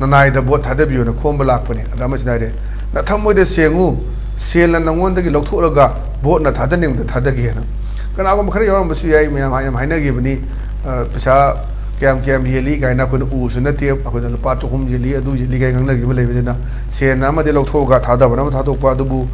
ꯅꯅꯥꯏꯗ ꯚꯣꯠ ꯊꯥꯗꯕꯤꯌꯨꯅ ꯈꯣꯝꯕ ꯂꯥꯛꯄꯅꯤ"꯫ ꯑꯗ ꯑꯃꯁꯤꯅ ꯍꯥꯏꯔꯦ, "ꯅꯊꯃꯣꯏꯗ ꯁꯦꯡꯉꯨ, ꯁꯦꯜꯅ ꯅꯉꯣꯟꯗꯒꯤ ꯂꯧꯊꯣꯛꯂꯒ ꯚꯣꯠꯅ ꯊꯥꯗꯅꯤꯡꯕꯗ ꯊꯥꯗꯒꯦꯅ"꯫ ꯀꯅꯥꯒꯨꯝꯕ ꯈꯔ ꯌꯥꯎꯔꯝꯕꯁꯨ ꯌꯥꯏ, ꯃꯌꯥꯝ ꯌꯥꯝ ꯍꯥꯏꯅꯈꯤꯕꯅꯤ꯫ ꯑ, ꯄꯩꯁꯥ ꯀꯌꯥꯝ ꯀꯌꯥꯝ ꯌꯦꯜꯂꯤ ꯀꯥꯏꯅ ꯑꯩꯈꯣꯏꯅ ꯎꯕꯁꯨ ꯅꯠꯇꯦ, ꯑꯩꯈꯣꯏꯅ ꯂꯨꯄꯥ ꯆꯍꯨꯝ ꯌꯦꯜꯂꯤ, ꯑꯗꯨ ꯌꯦꯜꯂꯤ ꯀꯥꯏꯅ ꯉꯥꯡꯅꯈꯤꯕ ꯂꯩꯕꯅꯤꯅ, ꯁꯦꯟꯅ ꯑꯃꯗꯤ ꯂꯧꯊꯣꯛꯑꯒ ꯊꯥꯗꯕꯅ ꯑꯃ ꯊꯥꯗꯣꯛꯄ꯫ ꯑꯗꯨꯕꯨ,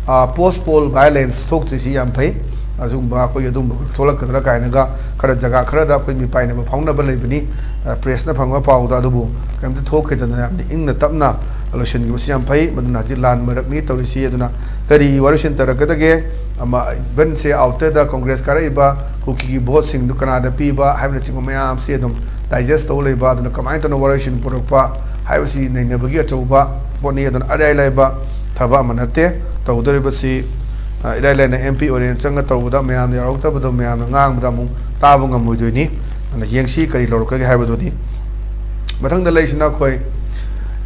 ꯑ, ꯄꯣꯁ ꯄꯣꯜ ꯚꯥꯏꯑꯣꯂꯦꯟꯁ ꯊꯣꯛꯇ꯭ꯔꯤꯁꯤ ꯌꯥꯝ ꯐꯩ꯫ ꯑꯗꯨꯒꯨꯝꯕ ꯑꯩꯈꯣꯏꯒꯤ ꯑꯗꯨꯝꯕ ꯊꯣꯛꯂꯛꯀꯗ꯭ꯔꯥ ꯀꯥꯏꯅꯒ ꯈꯔ ꯖꯒꯥ ꯈꯔꯗ ꯑꯩꯈꯣꯏ ꯃꯤꯄꯥꯏꯅꯕ ꯐꯥꯎꯅꯕ ꯂꯩꯕꯅꯤ, ꯑ, ꯄ꯭ꯔꯦꯁꯅ ꯐꯪꯕ ꯄꯥꯎꯗ꯫ ꯑꯗꯨꯕꯨ ꯀꯔꯤꯝꯇ ꯊꯣꯛꯈꯤꯗꯅ ꯌꯥꯝꯅ ꯏꯪꯅ ꯇꯞꯅ ꯂꯣꯏꯁꯤꯟꯈꯤꯕꯁꯤ ꯌꯥꯝ ꯐꯩ꯫ ꯃꯗꯨꯅ ꯍꯧꯖꯤꯛ ꯂꯥꯟ ꯃꯔꯛꯅꯤ ꯇꯧꯔꯤꯁꯤ꯫ ꯑꯗꯨꯅ ꯀꯔꯤ ꯋꯥꯔꯣꯏꯁꯤꯟ ꯇꯧꯔꯛꯀꯗꯒꯦ? ꯑꯃ, ꯏꯚꯟꯁꯦ ꯑꯥꯎꯇꯔꯗ ꯀꯣꯡꯒ꯭ꯔꯦꯁ ꯀꯥꯔꯛꯏꯕ ꯀꯨꯀꯤꯒꯤ ꯚꯣꯠꯁꯤꯡꯗꯨ ꯀꯅꯥꯗ ꯄꯤꯕ ꯍꯥꯏꯕꯅꯆꯤꯡꯕ ꯃꯌꯥꯝꯁꯤ ꯑꯗꯨꯝ ꯗꯥꯏꯖꯦꯁ ꯇꯧ ꯂꯩꯕ, ꯑꯗꯨꯅ ꯀꯃꯥꯏꯅ ꯇꯧꯅ ꯋꯥꯔꯣꯏꯁꯤꯟ ꯄꯨꯔꯛꯄ ꯍꯥꯏꯕꯁꯤ ꯅꯩꯅꯕꯒꯤ ꯑꯆꯧꯕ ꯄꯣꯠꯅꯤ꯫ ꯑꯗꯨꯅ ꯑꯔꯥꯏ ꯂꯥꯏꯕ ꯊꯕꯛ ꯑꯃ ꯅꯠꯇꯦ ꯇꯧꯗꯣꯔꯤꯕꯁꯤ꯫ ꯑ, ꯏꯔꯥꯏ ꯂꯥꯏꯅ ꯑꯦꯝ ꯄꯤ ꯑꯣꯏꯔꯦꯅ ꯆꯪꯉ ꯇꯧꯕꯗ ꯃꯌꯥꯝꯅ ꯌꯥꯎꯔꯛꯇꯕꯗꯣ, ꯃꯌꯥꯝꯅ ꯉꯥꯡꯕꯗ ꯑꯃꯨꯛ ꯇꯥꯕ ꯉꯝꯃꯣꯏꯗꯣꯏꯅꯤ꯫ ꯑꯗꯨꯅ ꯌꯦꯡꯁꯤ ꯀꯔꯤ ꯂꯧꯔꯛꯀꯒꯦ ꯍꯥꯏꯕꯗꯨꯅꯤ꯫ ꯃꯊꯪꯗ ꯂꯩꯔꯤꯁꯤꯅ ꯑꯩꯈꯣꯏ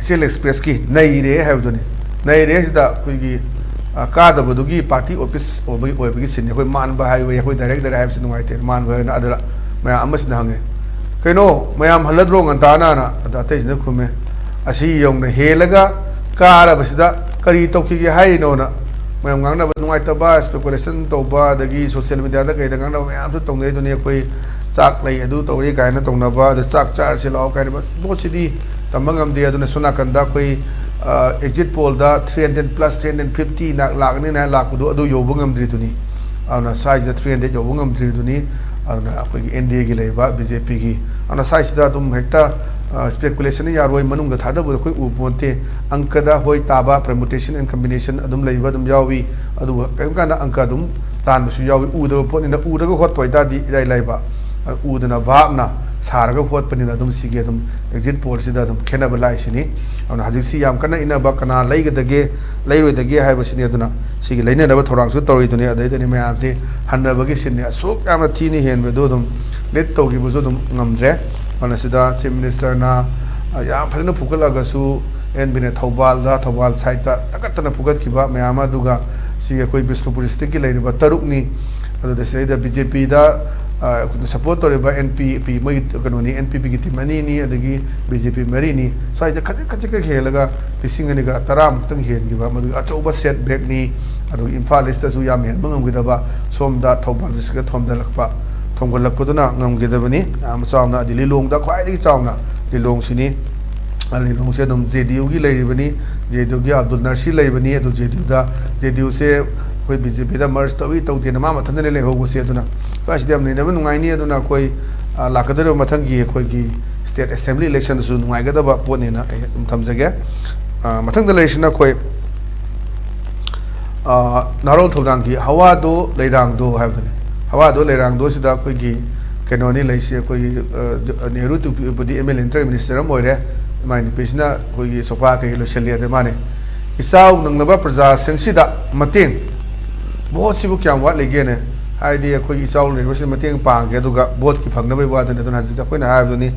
ꯏꯆꯦꯜ ꯑꯦꯛꯁꯄ꯭ꯔꯦꯁꯀꯤ ꯅꯩꯔꯦ ꯍꯥꯏꯕꯗꯨꯅꯤ꯫ ꯅꯩꯔꯦ ꯍꯥꯏꯁꯤꯗ ꯑꯩꯈꯣꯏꯒꯤ, ꯑ, ꯀꯥꯗꯕꯗꯨꯒꯤ ꯄꯥꯔꯇꯤ ꯑꯣꯐꯤꯁ ꯑꯣꯏꯕꯒꯤ, ꯑꯣꯏꯕꯒꯤ ꯁꯤꯟꯅꯤ꯫ ꯑꯩꯈꯣꯏ ꯃꯥꯟꯕ ꯍꯥꯏꯕ, ꯑꯩꯈꯣꯏ ꯗꯥꯏꯔꯦꯛ ꯗꯥꯏꯔꯦꯛ ꯍꯥꯏꯕꯁꯤ ꯅꯨꯡꯉꯥꯏꯇꯦ꯫ ꯃꯥꯟꯕ ꯍꯥꯏꯅ ꯑꯗꯨꯗ ꯃꯌꯥꯝ ꯑꯃꯁꯤꯅ ꯍꯪꯉꯦ, "ꯀꯩꯅꯣ, ꯃꯌꯥꯝ ꯍꯜꯂꯗ꯭ꯔꯣ ꯉꯟꯇꯥꯅ?" ꯑꯗ ꯑꯇꯩꯁꯤꯅ ꯈꯨꯝꯃꯦ, "ꯑꯁꯤ ꯌꯧꯅ ꯍꯦꯜꯂꯒ ꯀꯥꯔꯕꯁꯤꯗ ꯀꯔꯤ ꯇꯧꯈꯤꯒꯦ ꯍꯥꯏꯔꯤꯅꯣꯅ?" ꯃꯌꯥꯝ ꯉꯥꯡꯅꯕ, ꯅꯨꯡꯉꯥꯏꯇꯕ, ꯁ꯭ꯄꯦꯀꯨꯂꯦꯁꯟ ꯇꯧꯕ, ꯑꯗꯒꯤ ꯁꯣꯁꯤꯌꯦꯜ ꯃꯤꯗꯤꯌꯥꯗ ꯀꯩꯗ ꯉꯥꯡꯅꯕ ꯃꯌꯥꯝꯁꯨ ꯇꯧꯅꯩꯗꯨꯅꯤ꯫ ꯑꯩꯈꯣꯏ ꯆꯥꯛ ꯂꯩ, ꯑꯗꯨ ꯇꯧꯔꯤ ꯀꯥꯏꯅ ꯇꯧꯅꯕ, ꯑꯗ ꯆꯥꯛ ꯆꯥꯔꯁꯤ ꯂꯥꯛꯑꯣ ꯀꯥꯏꯅ꯫ ꯄꯣꯠꯁꯤꯗꯤ ꯇꯝꯕ ꯉꯝꯗꯦ꯫ ꯑꯗꯨꯅ ꯁꯣꯝ ꯅꯥꯀꯟꯗ ꯑꯩꯈꯣꯏ, ꯑ, exit poll three hundred plus, three hundred fifty ꯂꯥꯛꯀꯅꯤ ꯍꯥꯏꯅ ꯂꯥꯛꯄꯗꯣ, ꯑꯗꯨ ꯌꯧꯕ ꯉꯝꯗ꯭ꯔꯤꯗꯨꯅꯤ꯫ ꯑꯗꯨꯅ ꯁ꯭ꯋꯥꯏꯁꯤꯗ ꯊ꯭ꯔꯤ ꯍꯟꯗ꯭ꯔꯦꯠ ꯌꯧꯕ ꯉꯝꯗ꯭ꯔꯤꯗꯨꯅꯤ꯫ ꯑꯗꯨꯅ ꯑꯩꯈꯣꯏꯒꯤ ꯑꯦꯟ ꯗꯤ ꯑꯦꯒꯤ ꯂꯩꯔꯤꯕ ꯕꯤ ꯖꯦ ꯄꯤꯒꯤ, ꯑꯗꯨꯅ ꯁ꯭ꯋꯥꯏꯁꯤꯗ ꯑꯗꯨꯝ ꯍꯦꯛꯇ ꯁ꯭ꯄꯦꯀꯨꯂꯦꯁꯟꯅ ꯌꯥꯔꯣꯏ, ꯃꯅꯨꯡꯗ ꯊꯥꯗꯕꯗ ꯑꯩꯈꯣꯏ ꯎ ꯄꯣꯟꯇꯦ꯫ ꯑꯪꯀꯗ ꯍꯣꯏ ꯇꯥꯕ, ꯄꯔꯃꯨꯇꯦꯁꯟ ꯑꯦꯟ ꯀꯝꯕꯤꯅꯦꯁꯟ ꯑꯗꯨꯝ ꯂꯩꯕ ꯑꯗꯨꯝ ꯌꯥꯎꯏ꯫ ꯑꯗꯨꯒ ꯀꯔꯤꯒꯨꯝꯕ ꯀꯥꯟꯗ ꯑꯪꯀ ꯑꯗꯨꯝ ꯂꯥꯟꯕꯁꯨ ꯌꯥꯎꯏ꯫ ꯎꯗꯕ ꯄꯣꯠꯅꯤꯅ, ꯎꯔꯒ ꯍꯣꯠꯄ ꯑꯣꯏꯇꯥꯔꯗꯤ ꯏꯔꯥꯏ ꯂꯥꯏꯕ, ꯎꯗꯅ ꯚꯥꯞꯅ ꯁꯥꯔꯒ ꯍꯣꯠꯄꯅꯤꯅ ꯑꯗꯨꯝ ꯁꯤꯒꯤ ꯑꯗꯨꯝ ꯑꯦꯛꯖꯤꯠ ꯄꯣꯜꯁꯤꯗ ꯑꯗꯨꯝ ꯈꯦꯠꯅꯕ ꯂꯥꯛꯏꯁꯤꯅꯤ꯫ ꯑꯗꯨꯅ ꯍꯧꯖꯤꯛꯁꯤ ꯌꯥꯝ ꯀꯟꯅ ꯏꯟꯅꯕ, ꯀꯅꯥ ꯂꯩꯒꯗꯒꯦ ꯂꯩꯔꯣꯏꯗꯒꯦ ꯍꯥꯏꯕꯁꯤꯅꯤ꯫ ꯑꯗꯨꯅ ꯁꯤꯒꯤ ꯂꯩꯅꯅꯕ ꯊꯧꯔꯥꯡꯁꯨ ꯇꯧꯔꯤꯗꯨꯅꯤ꯫ ꯑꯗꯩꯗꯅꯤ ꯃꯌꯥꯝꯁꯤ ꯍꯟꯅꯕꯒꯤ ꯁꯤꯟꯅꯤ ꯑꯁꯨꯛ ꯌꯥꯝꯅ ꯊꯤꯅ ꯍꯦꯟꯕꯗꯨ ꯑꯗꯨꯝ ꯂꯤꯠ ꯇꯧꯈꯤꯕꯁꯨ ꯑꯗꯨꯝ ꯉꯝꯗ꯭ꯔꯦ꯫ ꯑꯗꯨꯅ ꯁꯤꯗ ꯆꯤꯐ ꯃꯤꯅꯤꯁꯇꯔꯅ, ꯑ, ꯌꯥꯝ ꯐꯖꯅ ꯐꯨꯒꯠꯂꯒꯁꯨ ꯑꯦꯟ ꯕꯤꯅ ꯊꯧꯕꯥꯜꯗ, ꯊꯧꯕꯥꯜ ꯁꯥꯏꯠꯇ ꯇꯛꯀꯠꯇꯅ ꯐꯨꯒꯠꯈꯤꯕ ꯃꯌꯥꯝ ꯑꯃ, ꯑꯗꯨꯒ ꯁꯤ ꯑꯩꯈꯣꯏ ꯕꯤꯁꯅꯨꯄꯨꯔ ꯗꯤꯁꯇ꯭ꯔꯤꯛꯀꯤ ꯂꯩꯔꯤꯕ ꯇꯔꯨꯛꯅꯤ꯫ ꯑꯗꯨꯗ ꯁꯤꯗꯩꯗ ꯕꯤ ꯖꯦ ꯄꯤꯗ, ꯑ, ꯁꯞꯄꯣꯔꯠ ꯇꯧꯔꯤꯕ ꯑꯦꯟ ꯄꯤ ꯄꯤ, ꯃꯣꯏꯒꯤ ꯀꯩꯅꯣꯅꯤ, ꯑꯦꯟ ꯄꯤ ꯄꯤꯒꯤ ꯇꯤꯝ ꯑꯅꯤꯅꯤ, ꯑꯗꯒꯤ ꯕꯤ ꯖꯦ ꯄꯤ ꯃꯔꯤꯅꯤ꯫ ꯁ꯭ꯋꯥꯏꯗ ꯈꯖꯤꯛ ꯈꯖꯤꯛꯈꯛ ꯍꯦꯜꯂꯒ ꯂꯤꯁꯤꯡ ꯑꯅꯤꯒ ꯇꯔꯥꯃꯨꯛꯇꯪ ꯍꯦꯟꯈꯤꯕ, ꯃꯗꯨꯒꯤ ꯑꯆꯧꯕ ꯁꯦꯠ ꯕꯦꯛꯅꯤ꯫ ꯑꯗꯨꯒ ꯏꯝꯐꯥꯜ ꯏꯁꯇꯁꯨ ꯌꯥꯝ ꯍꯦꯟꯕ ꯉꯝꯈꯤꯗꯕ, ꯁꯣꯝꯗ ꯊꯧꯕꯥꯜ ꯗꯤꯁꯇ꯭ꯔꯤꯛꯇ ꯊꯣꯝꯖꯤꯜꯂꯛꯄ, ꯊꯣꯝꯒꯠꯂꯛꯄꯗꯨꯅ ꯉꯝꯈꯤꯗꯕꯅꯤ꯫ ꯌꯥꯝ ꯆꯥꯎꯅ, ꯍꯥꯏꯗꯤ ꯂꯤꯂꯣꯡꯗ ꯈ꯭ꯋꯥꯏꯗꯒꯤ ꯆꯥꯎꯅ ꯂꯤꯂꯣꯡꯁꯤꯅꯤ꯫ ꯂꯤꯂꯣꯡꯁꯦ ꯑꯗꯨꯝ ꯖꯦ ꯗꯤ ꯌꯨꯒꯤ ꯂꯩꯔꯤꯕꯅꯤ, ꯖꯦ ꯗꯤ ꯌꯨꯒꯤ ꯑꯕꯗꯨꯜ ꯅꯔꯁꯤ ꯂꯩꯕꯅꯤ꯫ ꯑꯗꯨ ꯖꯦ ꯗꯤ ꯌꯨꯗ, ꯖꯦ ꯗꯤ ꯌꯨꯁꯦ ꯑꯩꯈꯣꯏ ꯕꯤ ꯖꯦ ꯄꯤꯗ ꯃꯔꯖ ꯇꯧꯏ ꯇꯧꯗꯦꯅ ꯃꯥ ꯃꯊꯟꯇꯅꯤ ꯂꯩꯍꯧꯕꯁꯦ꯫ ꯑꯗꯨꯅ ꯁ꯭ꯋꯥꯏꯁꯤꯗ ꯌꯥꯝ ꯅꯩꯅꯕ ꯅꯨꯡꯉꯥꯏꯅꯤ꯫ ꯑꯗꯨꯅ ꯑꯩꯈꯣꯏ, ꯑ, ꯂꯥꯛꯀꯗꯧꯔꯤꯕ ꯃꯊꯪꯒꯤ ꯑꯩꯈꯣꯏꯒꯤ ꯁ꯭ꯇꯦꯠ ꯑꯦꯁꯦꯝꯕ꯭ꯂꯤ ꯏꯂꯦꯛꯁꯟꯗꯁꯨ ꯅꯨꯡꯉꯥꯏꯒꯗꯕ ꯄꯣꯠꯅꯦꯅ ꯑꯩ ꯑꯗꯨꯝ ꯊꯝꯖꯒꯦ꯫ ꯑ, ꯃꯊꯪꯗ ꯂꯩꯔꯤꯁꯤꯅ ꯑꯩꯈꯣꯏ, ꯑ, ꯅꯍꯥꯔꯣꯜ ꯊꯧꯗꯥꯡꯒꯤ ꯍꯋꯥꯗꯣ ꯂꯩꯔꯥꯡꯗꯣ ꯍꯥꯏꯕꯗꯨꯅꯤ꯫ ꯍꯋꯥꯗꯣ ꯂꯩꯔꯥꯡꯗꯣ ꯁꯤꯗ ꯑꯩꯈꯣꯏꯒꯤ ꯀꯩꯅꯣꯅꯤ ꯂꯩꯁꯤ, ꯑꯩꯈꯣꯏꯒꯤ, ꯑ, ꯅꯦꯍꯔꯨ ꯇꯨꯄꯤꯕꯨꯗꯤ ꯑꯦꯝ ꯑꯦꯜ ꯑꯦ ꯅꯠꯇ꯭ꯔꯒ ꯃꯤꯅꯤꯁꯇꯔ ꯑꯃ ꯑꯣꯏꯔꯦ꯫ ꯃꯥꯏ ꯅꯨꯄꯤꯁꯤꯅ ꯑꯩꯈꯣꯏꯒꯤ ꯁꯣꯐꯥ ꯀꯩꯀꯩ ꯂꯣꯏꯁꯤꯜꯂꯤ꯫ ꯑꯗꯩ ꯃꯥꯅꯤ ꯏꯆꯥꯎ ꯅꯪꯅꯕ ꯄ꯭ꯔꯖꯥꯁꯤꯡꯁꯤꯗ ꯃꯇꯦꯡ, ꯚꯣꯠꯁꯤꯕꯨ ꯀꯌꯥꯝ ꯋꯥꯠꯂꯤꯒꯦꯅꯦ? ꯍꯥꯏꯗꯤ ꯑꯩꯈꯣꯏꯒꯤ ꯏꯆꯥꯎ ꯂꯩꯔꯤꯕꯁꯤꯗ ꯃꯇꯦꯡ ꯄꯥꯡꯒꯦ, ꯑꯗꯨꯒ ꯚꯣꯠꯀꯤ ꯐꯪꯅꯕꯒꯤ ꯋꯥꯗꯨꯅꯤ꯫ ꯑꯗꯨꯅ ꯍꯧꯖꯤꯛꯇꯤ ꯑꯩꯈꯣꯏꯅ ꯍꯥꯏꯕꯗꯨꯅꯤ,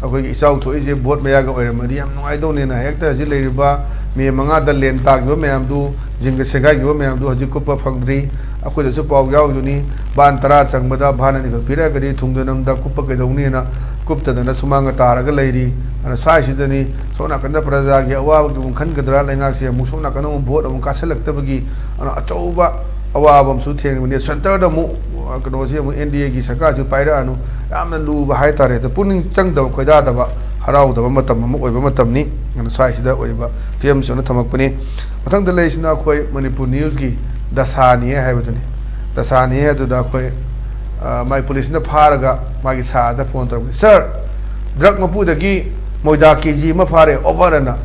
ꯑꯩꯈꯣꯏꯒꯤ ꯏꯆꯥꯎ ꯊꯣꯛꯏꯁꯦ ꯚꯣꯠ ꯃꯌꯥꯒ ꯑꯣꯏꯔꯝꯃꯗꯤ ꯌꯥꯝ ꯅꯨꯡꯉꯥꯏꯗꯧꯅꯦꯅ꯫ ꯍꯦꯛꯇ ꯍꯧꯖꯤꯛ ꯂꯩꯔꯤꯕ ꯃꯦ ꯃꯉꯥꯗ ꯂꯦꯟ ꯇꯥꯈꯤꯕ ꯃꯌꯥꯝꯗꯨ, ꯖꯤꯡꯒ ꯁꯦꯒꯥꯏꯈꯤꯕ ꯃꯌꯥꯝꯗꯨ ꯍꯧꯖꯤꯛ ꯀꯨꯞꯄ ꯐꯪꯗ꯭ꯔꯤ꯫ ꯑꯩꯈꯣꯏꯗꯁꯨ ꯄꯥꯎ ꯌꯥꯎꯔꯤꯗꯨꯅꯤ, ꯚꯥꯟ ꯇꯔꯥ ꯆꯪꯕꯗ ꯚꯥꯟ ꯑꯅꯤꯈꯛ ꯄꯤꯔꯛꯑꯒꯗꯤ ꯊꯨꯡꯗꯅꯝꯗ ꯀꯨꯞꯄ ꯀꯩꯗꯧꯅꯤꯅ ꯀꯨꯞꯇꯗꯅ ꯁꯨꯃꯥꯡꯒ ꯇꯥꯔꯒ ꯂꯩꯔꯤ꯫ ꯑꯗꯨꯅ ꯁ꯭ꯋꯥꯏꯁꯤꯗꯅꯤ ꯁꯣꯝ ꯅꯥꯀꯟꯗ ꯄ꯭ꯔꯖꯥꯒꯤ ꯑꯋꯥꯕꯒꯤ ꯑꯃꯨꯛ ꯈꯟꯒꯗ꯭ꯔꯥ, ꯂꯩꯉꯥꯛꯁꯦ ꯑꯃꯨꯛ ꯁꯣꯝ ꯅꯥꯀꯟꯗ ꯑꯃꯨꯛ ꯚꯣꯠ ꯑꯃꯨꯛ ꯀꯥꯁꯤꯜꯂꯛꯇꯕꯒꯤ, ꯑꯗꯨꯅ ꯑꯆꯧꯕ ꯑꯋꯥꯕ ꯑꯃꯁꯨ ꯊꯦꯡꯅꯕꯅꯤ꯫ ꯁꯦꯟꯇꯔꯗ ꯑꯃꯨꯛ, ꯑ, ꯀꯩꯅꯣꯁꯤ ꯑꯃꯨꯛ ꯑꯦꯟ ꯗꯤ ꯑꯦꯒꯤ ꯁꯔꯀꯥꯔꯁꯤ ꯄꯥꯏꯔꯛꯑꯅꯨ꯫ ꯌꯥꯝꯅ ꯂꯨꯕ ꯍꯥꯏꯇꯥꯔꯦ꯫ ꯑꯗꯣ ꯄꯨꯛꯅꯤꯡ ꯆꯪꯗꯕ, ꯈꯣꯏꯗꯥꯗꯕ, ꯍꯔꯥꯎꯗꯕ ꯃꯇꯝ ꯑꯃ ꯑꯣꯏꯕ ꯃꯇꯝꯅꯤ꯫ ꯑꯗꯨꯅ ꯁ꯭ꯋꯥꯏꯁꯤꯗ ꯑꯣꯏꯔꯤꯕ ꯐꯤꯕꯝꯁꯤ ꯑꯣꯏꯅ ꯊꯝꯃꯛꯄꯅꯤ꯫ ꯃꯊꯪꯗ ꯂꯩꯔꯤꯁꯤꯅ ꯑꯩꯈꯣꯏ ꯃꯅꯤꯄꯨꯔ ꯅ꯭ꯌꯨꯁꯀꯤ ꯗꯁꯥꯅꯤ ꯍꯥꯏꯕꯗꯨꯅꯤ꯫ ꯗꯁꯥꯅꯤ ꯍꯥꯏꯗꯨꯗ ꯑꯩꯈꯣꯏ ꯑ, ꯃꯥꯏ ꯄꯨꯂꯤꯁꯅ ꯐꯥꯔꯒ ꯃꯥꯒꯤ ꯁꯥꯔꯗ ꯐꯣꯟ ꯇꯧꯔꯛꯄꯅꯤ, "ꯁꯥꯔ, ꯗ꯭ꯔꯒ ꯃꯄꯨꯗꯒꯤ ꯃꯣꯏꯗꯥ ꯀꯦ ꯖꯤ ꯑꯃ ꯐꯥꯔꯦ, ꯑꯣꯚꯔ ꯑꯅ"꯫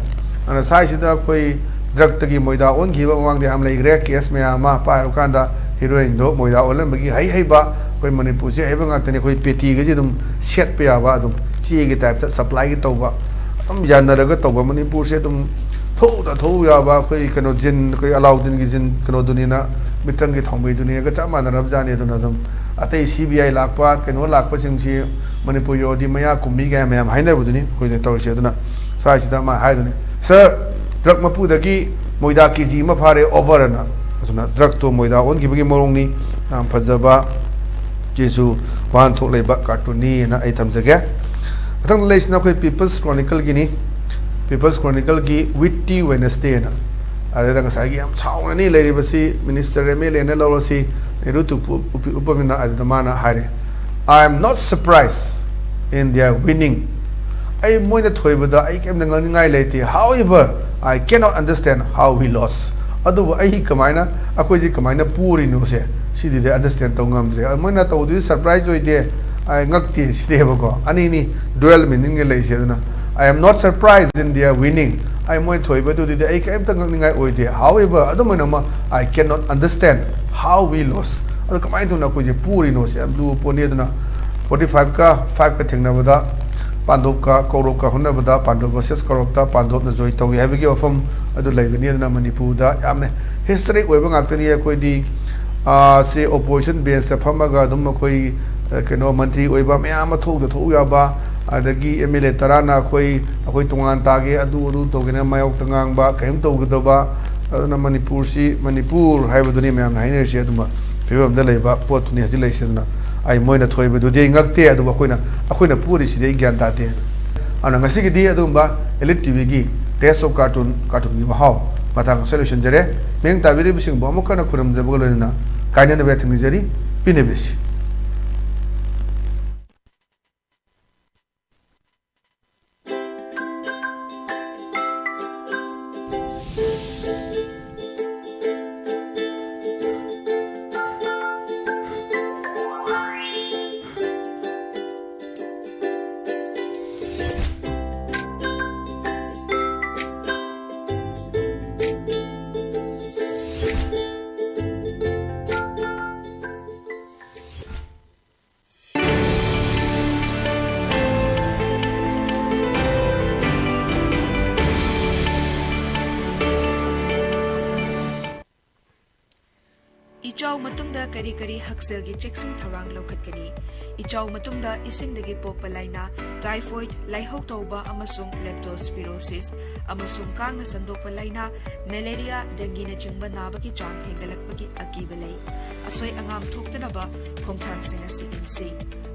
ꯑꯗꯨꯅ ꯁ꯭ꯋꯥꯏꯁꯤꯗ ꯑꯩꯈꯣꯏ ꯗ꯭ꯔꯒꯇꯒꯤ ꯃꯣꯏꯗꯥ ꯑꯣꯟꯈꯤꯕ ꯃꯃꯥꯡꯗ ꯌꯥꯝ ꯂꯩꯈ꯭ꯔꯦ, ꯀꯦꯁ ꯃꯌꯥꯝ ꯑꯃ ꯄꯥꯏꯔꯨꯀꯥꯟꯗ ꯍꯤꯔꯣꯏꯟꯗꯣ ꯃꯣꯏꯗꯥ ꯑꯣꯜꯍꯟꯕꯒꯤ ꯍꯩ ꯍꯩꯕ ꯑꯩꯈꯣꯏ ꯃꯅꯤꯄꯨꯔꯁꯦ ꯍꯩꯕ ꯉꯥꯛꯇꯅꯤ꯫ ꯑꯩꯈꯣꯏ ꯄꯦꯇꯤꯒꯁꯦ ꯑꯗꯨꯝ ꯁꯦꯠꯄ ꯌꯥꯕ, ꯑꯗꯨꯝ ꯆꯦꯒꯤ ꯇꯥꯏꯞꯇ ꯁꯄ꯭ꯂꯥꯏꯒꯤ ꯇꯧꯕ, ꯑꯗꯨꯝ ꯌꯥꯅꯔꯒ ꯇꯧꯕ꯫ ꯃꯅꯤꯄꯨꯔꯁꯦ ꯑꯗꯨꯝ ꯊꯣꯛꯎꯗ ꯊꯣꯛꯎ ꯌꯥꯕ, ꯑꯩꯈꯣꯏ ꯀꯩꯅꯣ ꯖꯤꯟ, ꯑꯩꯈꯣꯏ ꯑꯂꯥꯎꯗꯤꯟꯒꯤ ꯖꯤꯟ ꯀꯩꯅꯣꯗꯨꯅꯤꯅ, ꯃꯤꯇ꯭ꯔꯪꯒꯤ ꯊꯥꯎꯃꯩꯗꯨꯅꯤꯒ ꯆꯞ ꯃꯥꯟꯅꯔꯕ ꯖꯥꯠꯅꯤ꯫ ꯑꯗꯨꯅ ꯑꯗꯨꯝ ꯑꯇꯩ ꯁꯤ ꯕꯤ ꯑꯥꯏ ꯂꯥꯛꯄ, ꯀꯩꯅꯣ ꯂꯥꯛꯄꯁꯤꯡꯁꯤ ꯃꯅꯤꯄꯨꯔ ꯌꯧꯔꯗꯤ ꯃꯌꯥ ꯀꯨꯝꯃꯤ ꯀꯥꯏꯅ ꯃꯌꯥꯝ ꯍꯥꯏꯅꯕꯗꯨꯅꯤ ꯑꯩꯈꯣꯏꯅ ꯇꯧꯔꯤꯁꯦ꯫ ꯑꯗꯨꯅ ꯁ꯭ꯋꯥꯏꯁꯤꯗ ꯃꯥ ꯍꯥꯏꯗꯨꯅꯤ, "ꯁꯥꯔ, ꯗ꯭ꯔꯒ ꯃꯄꯨꯗꯒꯤ ꯃꯣꯏꯗꯥ ꯀꯦ ꯖꯤ ꯑꯃ ꯐꯥꯔꯦ, ꯑꯣꯚꯔ ꯑꯅ"꯫ ꯑꯗꯨꯅ ꯗ꯭ꯔꯒꯇꯣ ꯃꯣꯏꯗꯥ ꯑꯣꯟꯈꯤꯕꯒꯤ ꯃꯑꯣꯡꯅꯤ꯫ ꯌꯥꯝ ꯐꯖꯕ, ꯆꯦꯁꯨ ꯋꯥꯍꯟꯊꯣꯛ ꯂꯩꯕ ꯀꯥꯔꯇꯨꯟꯅꯤꯅ ꯑꯩ ꯊꯝꯖꯒꯦ꯫ ꯃꯊꯪꯗ ꯂꯩꯁꯤꯅ ꯑꯩꯈꯣꯏ ꯄꯤꯄꯜꯁ ꯀ꯭ꯔꯣꯅꯤꯀꯜꯒꯤꯅꯤ꯫ ꯄꯤꯄꯜꯁ ꯀ꯭ꯔꯣꯅꯤꯀꯜꯒꯤ ꯋꯤꯠꯇꯤ ꯋꯦꯅꯁꯗꯦꯅ꯫ ꯑꯗꯨꯗ ꯉꯁꯥꯏꯒꯤ ꯌꯥꯝ ꯁꯥꯎꯅꯅꯤ ꯂꯩꯔꯤꯕꯁꯤ, ꯃꯤꯅꯤꯁꯇꯔ ꯑꯦꯝ ꯑꯦꯜ ꯑꯦꯅ ꯂꯧꯔꯁꯤ, ꯅꯦꯍꯔꯨ ꯇꯨ ꯎꯞꯄ-, ꯎꯞꯄ-, ꯎꯞꯄꯃꯤꯅ꯫ ꯑꯗꯨꯗ ꯃꯥꯅ ꯍꯥꯏꯔꯦ, "I am not surprised in their winning." ꯑꯩ ꯃꯣꯏꯅ ꯊꯣꯏꯕꯗ ꯑꯩ ꯀꯩꯝꯇ ꯉꯛꯅꯤꯡꯉꯥꯏ ꯂꯩꯇꯦ꯫ "However, I cannot understand how we lost." ꯑꯗꯨꯕꯨ ꯑꯩ ꯀꯃꯥꯏꯅ, ꯑꯩꯈꯣꯏꯗꯤ ꯀꯃꯥꯏꯅ ꯄꯣꯔꯤꯅꯣꯁꯦ, ꯁꯤꯗꯤꯗꯤ ꯑꯟꯗꯔꯁꯇꯦꯟ ꯇꯧ ꯉꯝꯗ꯭ꯔꯦ꯫ ꯃꯣꯏꯅ ꯇꯧꯕꯗꯨꯗꯤ ꯁꯔꯄ꯭ꯔꯥꯏꯁ ꯑꯣꯏꯗꯦ, ꯑꯩ ꯉꯛꯇꯦ ꯁꯤꯅꯦꯕꯀꯣ꯫ ꯑꯅꯤꯅꯤ ꯗꯨꯋꯦꯜ ꯃꯤꯅꯤꯡꯒ ꯂꯩꯁꯦ꯫ ꯑꯗꯨꯅ, "I am not surprised in their winning." ꯑꯩ ꯃꯣꯏ ꯊꯣꯏꯕꯗꯨꯗꯤ ꯑꯩ ꯀꯔꯤꯝꯇ ꯉꯛꯅꯤꯡꯉꯥꯏ ꯑꯣꯏꯗꯦ꯫ "However, ꯑꯗꯨꯝ ꯑꯣꯏꯅꯃꯛ, I cannot understand how we lost." ꯑꯗꯨ ꯀꯃꯥꯏꯅ ꯇꯧꯅ ꯑꯩꯈꯣꯏꯁꯦ ꯄꯣꯔꯤꯅꯣꯁꯦ ꯌꯥꯝ ꯂꯨꯕ ꯄꯣꯠꯅꯤ꯫ ꯑꯗꯨꯅ ꯐꯣꯔꯇꯤ ꯐꯥꯏꯚꯀ ꯐꯥꯏꯚꯀ ꯊꯦꯡꯅꯕꯗ ꯄꯥꯟꯗꯣꯞꯀ ꯀꯧꯔꯣꯞꯀ ꯍꯨꯟꯅꯕꯗ ꯄꯥꯟꯗꯣꯞ ꯚꯔꯁꯦꯁ ꯀꯧꯔꯣꯞꯇ ꯄꯥꯟꯗꯣꯞꯅ ꯖꯣꯏ ꯇꯧꯏ ꯍꯥꯏꯕꯒꯤ ꯋꯥꯐꯝ ꯑꯗꯨ ꯂꯩꯕꯅꯤ꯫ ꯑꯗꯨꯅ ꯃꯅꯤꯄꯨꯔꯗ ꯌꯥꯝꯅ ꯍꯤꯁꯇꯣꯔꯤꯛ ꯑꯣꯏꯕ ꯉꯥꯛꯇꯅꯤ꯫ ꯑꯩꯈꯣꯏꯗꯤ, ꯑꯥ, ꯁꯤ ꯑꯣꯄꯣꯖꯤꯁꯟ ꯕꯦꯟꯁꯇ ꯐꯝꯃꯒ ꯑꯗꯨꯝ ꯑꯩꯈꯣꯏ, ꯑ, ꯀꯩꯅꯣ, ꯃꯟꯇ꯭ꯔꯤ ꯑꯣꯏꯕ ꯃꯌꯥꯝ ꯑꯃ ꯊꯣꯛꯇ ꯊꯣꯛꯎ ꯌꯥꯕ, ꯑꯗꯒꯤ ꯑꯦꯝ ꯑꯦꯜ ꯑꯦ ꯇꯔꯥꯅ ꯑꯩꯈꯣꯏ, ꯑꯩꯈꯣꯏ ꯇꯣꯉꯥꯟ ꯇꯥꯒꯦ, ꯑꯗꯨ ꯑꯗꯨ ꯇꯧꯒꯦꯅ ꯃꯥꯌꯣꯛꯇ ꯉꯥꯡꯕ, ꯀꯔꯤꯝ ꯇꯧꯒꯗꯕ꯫ ꯑꯗꯨꯅ ꯃꯅꯤꯄꯨꯔꯁꯤ, ꯃꯅꯤꯄꯨꯔ ꯍꯥꯏꯕꯗꯨꯅꯤ ꯃꯌꯥꯝꯅ ꯍꯥꯏꯅꯔꯤꯁꯤ꯫ ꯑꯗꯨꯝꯕ ꯐꯤꯕꯝꯗ ꯂꯩꯕ ꯄꯣꯠꯇꯨꯅꯤ ꯍꯧꯖꯤꯛ ꯂꯩꯔꯤꯁꯦ꯫ ꯑꯗꯨꯅ ꯑꯩ ꯃꯣꯏꯅ ꯊꯣꯏꯕꯗꯨꯗꯤ ꯑꯩ ꯉꯛꯇꯦ, ꯑꯗꯨꯕꯨ ꯑꯩꯈꯣꯏꯅ, ꯑꯩꯈꯣꯏꯅ ꯄꯨꯔꯤꯁꯤꯗꯤ ꯑꯩ ꯒ꯭ꯌꯥꯟ ꯇꯥꯗꯦ꯫ ꯑꯗꯨꯅ ꯉꯁꯤꯒꯤꯗꯤ ꯑꯗꯨꯒꯨꯝꯕ Elite ꯇꯤ ꯚꯤꯒꯤ Taste of Cartoon, ꯀꯥꯔꯇꯨꯟꯒꯤ ꯃꯍꯥꯎ ꯃꯇꯥꯡ ꯑꯁꯤꯗ ꯂꯣꯏꯁꯤꯟꯖꯔꯦ꯫ ꯃꯤꯠꯌꯦꯡ ꯇꯥꯕꯤꯔꯤꯕꯁꯤꯡꯕꯨ ꯑꯃꯨꯛ ꯍꯟꯅ ꯈꯨꯔꯨꯝꯖꯕꯒ ꯂꯣꯏꯅꯅ ꯀꯥꯏꯅꯅꯕ ꯊꯤꯡꯖꯔꯤ꯫ ꯄꯤꯅꯕꯤꯁꯤ꯫ ꯏꯆꯥꯎ ꯃꯇꯨꯡꯗ ꯀꯔꯤ ꯀꯔꯤ ꯍꯛꯁꯦꯜꯒꯤ ꯆꯦꯛꯁꯤꯟ ꯊꯧꯔꯥꯡ ꯂꯧꯈꯠꯀꯅꯤ? ꯏꯆꯥꯎ ꯃꯇꯨꯡꯗ ꯏꯁꯤꯡꯗꯒꯤ ꯄꯣꯛꯄ ꯂꯥꯏꯅꯥ, typhoid, ꯂꯥꯏꯍꯧ ꯇꯧꯕ ꯑꯃꯁꯨꯡ leptospirosis ꯑꯃꯁꯨꯡ ꯀꯥꯡꯅ ꯁꯟꯗꯣꯛꯄ ꯂꯥꯏꯅꯥ, malaria, dengueꯅꯆꯤꯡꯕ ꯅꯥꯕꯒꯤ ꯆꯥꯡ ꯍꯦꯟꯒꯠꯂꯛꯄꯒꯤ ꯑꯀꯤꯕ ꯂꯩ꯫ ꯑꯁꯣꯏ ꯑꯉꯥꯝ ꯊꯣꯛꯇꯅꯕ ꯈꯣꯡꯊꯥꯡꯁꯤꯡ ꯑꯁꯤ ꯏꯟꯁꯤ꯫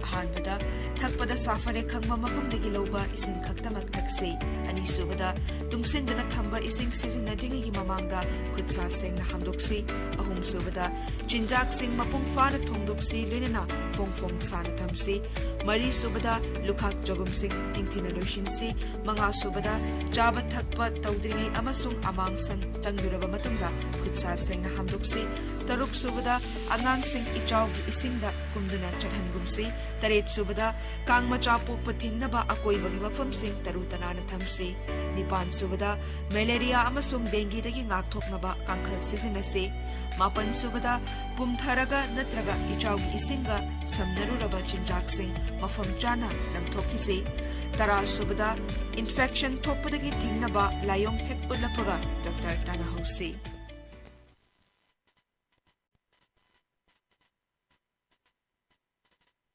ꯑꯍꯥꯟꯕꯗ, ꯊꯛꯄꯗ ꯁꯥꯐꯔꯦ ꯈꯪꯕ ꯃꯐꯝꯗꯒꯤ ꯂꯧꯕ ꯏꯁꯤꯡ ꯈꯛꯇꯃꯛ ꯊꯛꯁꯤ꯫ ꯑꯅꯤꯁꯨꯕꯗ, ꯇꯨꯡꯁꯤꯟꯗꯨꯅ ꯊꯝꯕ ꯏꯁꯤꯡ ꯁꯤꯖꯤꯟꯅꯗ꯭ꯔꯤꯉꯩꯒꯤ ꯃꯃꯥꯡꯗ ꯈꯨꯠ ꯁꯥ ꯁꯦꯡꯅ ꯍꯥꯝꯗꯣꯛꯁꯤ꯫ ꯑꯍꯨꯝꯁꯨꯕꯗ, ꯆꯤꯟꯖꯥꯛꯁꯤꯡ ꯃꯄꯨꯡ ꯐꯥꯅ ꯊꯣꯡꯗꯣꯛꯁꯤ, ꯂꯣꯏꯅꯅ ꯐꯣꯡ ꯐꯣꯡ ꯁꯥꯅ ꯊꯝꯁꯤ꯫ ꯃꯔꯤꯁꯨꯕꯗ, ꯂꯨꯈꯥꯛ ꯆꯒꯨꯝꯁꯤꯡ ꯅꯤꯡꯊꯤꯅ ꯂꯣꯏꯁꯤꯟꯁꯤ꯫ ꯃꯉꯥꯁꯨꯕꯗ, ꯆꯥꯕ ꯊꯛꯄ ꯇꯧꯗ꯭ꯔꯤꯉꯩ ꯑꯃꯁꯨꯡ ꯑꯃꯥꯡ ꯁꯪ ꯆꯪꯂꯨꯔꯕ ꯃꯇꯨꯡꯗ ꯈꯨꯠ ꯁꯥ ꯁꯦꯡꯅ ꯍꯥꯝꯗꯣꯛꯁꯤ꯫ ꯇꯔꯨꯛꯁꯨꯕꯗ, ꯑꯉꯥꯡꯁꯤꯡ ꯏꯆꯥꯎꯒꯤ ꯏꯁꯤꯡꯗ ꯀꯨꯝꯗꯨꯅ ꯆꯠꯍꯟꯒꯨꯝꯁꯤ꯫ ꯇꯔꯦꯠꯁꯨꯕꯗ, ꯀꯥꯡ ꯃꯆꯥ ꯄꯣꯛꯄ ꯊꯤꯡꯅꯕ ꯑꯀꯣꯏꯕꯒꯤ ꯃꯐꯝꯁꯤꯡ ꯇꯔꯨ ꯇꯅꯥꯟꯅ ꯊꯝꯁꯤ꯫ ꯅꯤꯄꯥꯟꯁꯨꯕꯗ, malaria ꯑꯃꯁꯨꯡ dengueꯗꯒꯤ ꯉꯥꯛꯊꯣꯛꯅꯕ ꯀꯥꯡꯈꯜ ꯁꯤꯖꯤꯟꯅꯁꯤ꯫ ꯃꯥꯄꯟꯁꯨꯕꯗ, ꯄꯨꯝꯊꯔꯒ ꯅꯠꯇ꯭ꯔꯒ ꯏꯆꯥꯎꯒꯤ ꯏꯁꯤꯡꯒ ꯁꯝꯅꯔꯨꯔꯕ ꯆꯤꯟꯖꯥꯛꯁꯤꯡ ꯃꯐꯝ ꯆꯥꯅ ꯂꯪꯊꯣꯛꯈꯤꯁꯤ꯫ ꯇꯔꯥꯁꯨꯕꯗ, infection ꯊꯣꯛꯄꯗꯒꯤ ꯊꯤꯡꯅꯕ ꯂꯥꯏꯑꯣꯡ ꯍꯦꯛ ꯎꯠꯂꯛꯄꯒ ꯗꯣꯛꯇꯔ ꯇꯥꯟꯅꯍꯧꯁꯤ꯫